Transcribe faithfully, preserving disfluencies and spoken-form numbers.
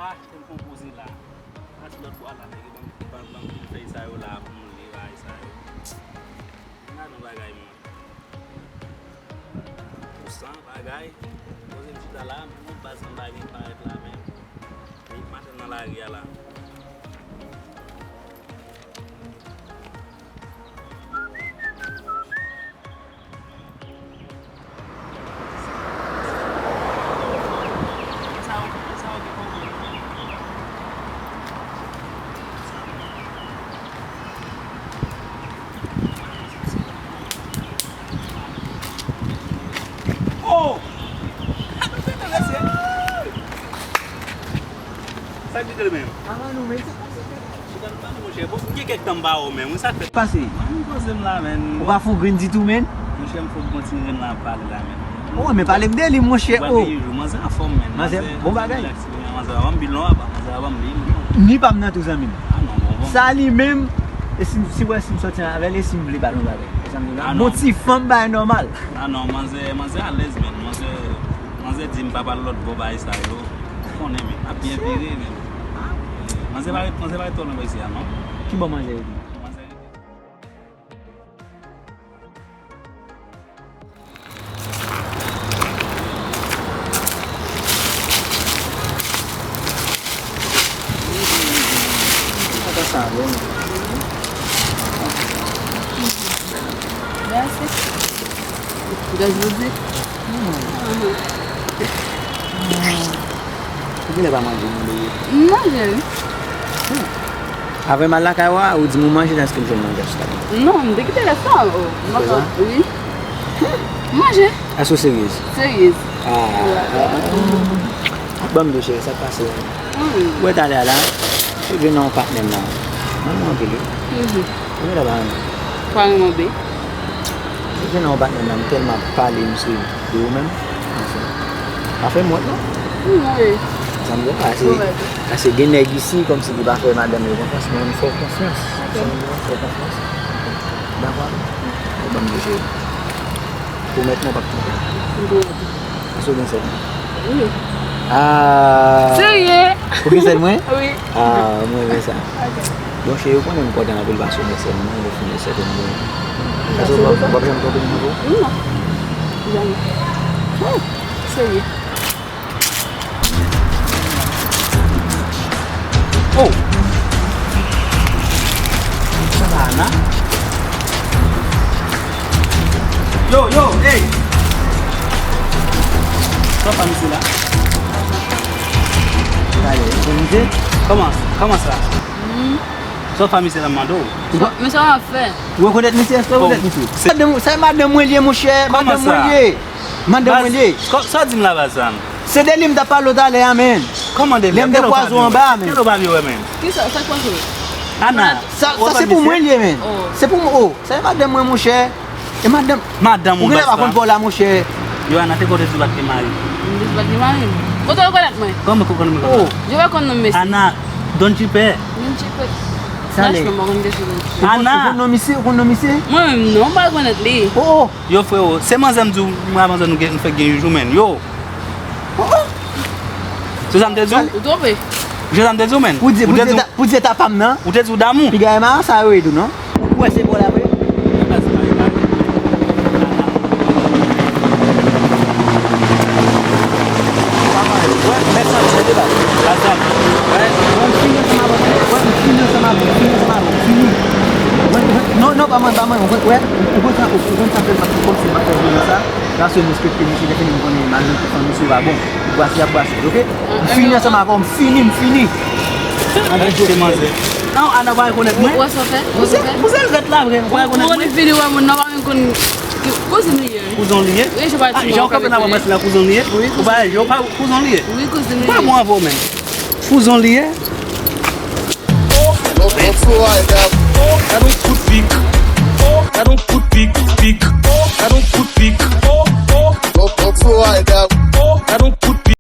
Achte m konpoze la. Pati lòt bò a la, nèg yo ban m, ban, ban m pil fèy sa yo la pou m li bagay sa yo. Gade yon bagay, mwen. Pou san bagay, poze m chita la, m yon baz m bagay parèt la menm. E maten nan lari a la. Oh! Sa k pete l menm? Avan nou menm, sa pase, frè? Chita nou pale, monchè. Bon, m gen kèk tan m pa wè w menm, wi, sa k fèt? Pase. Mwen, m poze m la, menm. Ou pa fou grenn ditou, menm? Monchè, m fou bon ti grenn la ap pale la, menm. Ou renmen pale m de li, monchè. Ou pa gen jou, manzè anfòm, menm. Manzè, bon bagay. Manzè, ban m bil non, papa. Manzè, ban m bil. Ni pa m nan tou, zanmi m. Ah, non, bon, bon. Sa li menm, e si, si wè si m sòti avè l, e si m vle ba l yon bagay. E sa m di la, bon ti fanm, bagay nòmal. Ah, non, manzè, manzè alèz, menm. Manzè, manzè di m pa pral lòt bò bagay sa yo. Ou konnen, men, ap byen vire, men. Manzè pa ret, manzè pa ret twò lontan isi a, non. Ki bò manzè rete? Manzè rete. Sa pa sa bon. Mèsi. Gaz vre? Ou genlè pa manje, non, bebe? M manje, wi. Avè m al lakay ou a, ou di m ou manje, nan èske m jwenn manje a sou tab la? Non, m te kite rès la, o. M pa ka, wi. M manje. Èske w seryez? Seryez. Ah. Ban m de cheri, sa k pase? Wi. Ou wè talè a la, ou vin nan yon patnè m la. Mwen, mwen anpil, wi. Ou genlè pa renmen. Pa renmen w, be. Ou vin nan yon patnè m la, m tèlman ap pale, misye, de ou menm. Anfen, pa fè m wont, non. Non, wi. Sa m di, pase, pase gen nèg isi, kòmsi ki pa fè madanm yo konfyans, men m fè w konfyans. Ok. Sa m di, m fè w konfyans. Dakò? Ou ban m de cheri. Pwomèt mwen w p ap twonpe m. M pwomèt ou. Èske w gen sèt mwen? Wi. Ah. Serye? Ou gen sèt mwen? Wi. Ah, mwen renmen sa. Ok. Bon, cheri, ou konnen m kontan anpil paske w gen sèt mwen, ou fin gen sèt mwen. Èske w p ap, w p ap janm twonpe m ankò? Non. Janm. Oh, serye. Oh! Sa va, Ana? Yo, yo, hey! Sa w fè misye la? Gade, ou konn misye? Kòman, kòman sa? Hmm. Sa w fè misye la, m mande w? Sa, men sa w ap fè? Ou rekonèt misye? Èske ou rekonèt misye? Madanm, se madanm mwen li ye, monchè. Madanm mwen li ye. Madanm mwen li ye. Sa w di m la, baz, sa? Se de li m t ap pale w talè a, menn. Kòman de li? Lè m te kwaze w anba a, menn. Kèl ou pa vle wè, menn? Kisa? Sa k pase? Ana. Sa, sa se pou mwen li ye, menn. Oh. Se pou mwen, oh. Sa e madanm mwen, monchè. E madanm. Madanm ou genlè pa konn pa w la, monchè. Yo, Ana, te kote di w pa t gen mari? M di w pa t gen mari? Kote w rekonèt mwen? Kòman ou konn mwen konsa? Oh. Yo pa konn non mesye. Ana, Don Chipè. Don Chipè. Franchman, m pa konn kesyon Don Chipè. Ana. Ou konn non misye? Ou konn non misye? Mwen menm non, m pa rekonèt li. Oh, oh. Yo, freo, se manzè m di w, mwen a manzè nou gen, nou fèk gen jou, menn. Yo. Oh, oh. Se sa m te di w? Ou twonpe. Se sa m te di w, menn. Ou di, ou te di, pou di eta pa m nan. Ou te di w damou. Piga ema sa yo e tou, non? Ou wè se bò la vre? Non, non, pa mwen, pa mwen. Ou wè, ou konn sa, ou konn sa fè m ap fè kòmsi m ap fè vre nan sa. Paske m respekte misye, depi m konnen malere pou fanmi misye pa bon. Ou brase, y ap brase, oke? M fini ansanm avè w, m fini, m fini. Ann, kite manzè. Non, Ana pa rekonèt mwen. Ou wè sa w fè? Ou wè sa w fè? Pou sèl vèt la vre, ou pa rekonèt mwen. Ou vini wè moun nan pa menm konn ki kouzin li ye. Kouzin li ye? Wi, je pa di. Jan w kanpe nan pwomès la, kouzin li ye? Wi, kouzin li ye. Ou pa, kouzin li ye? Wi, kouzin li ye. Ou pa bon avè w menm. Kouzin li ye? Gade yon kout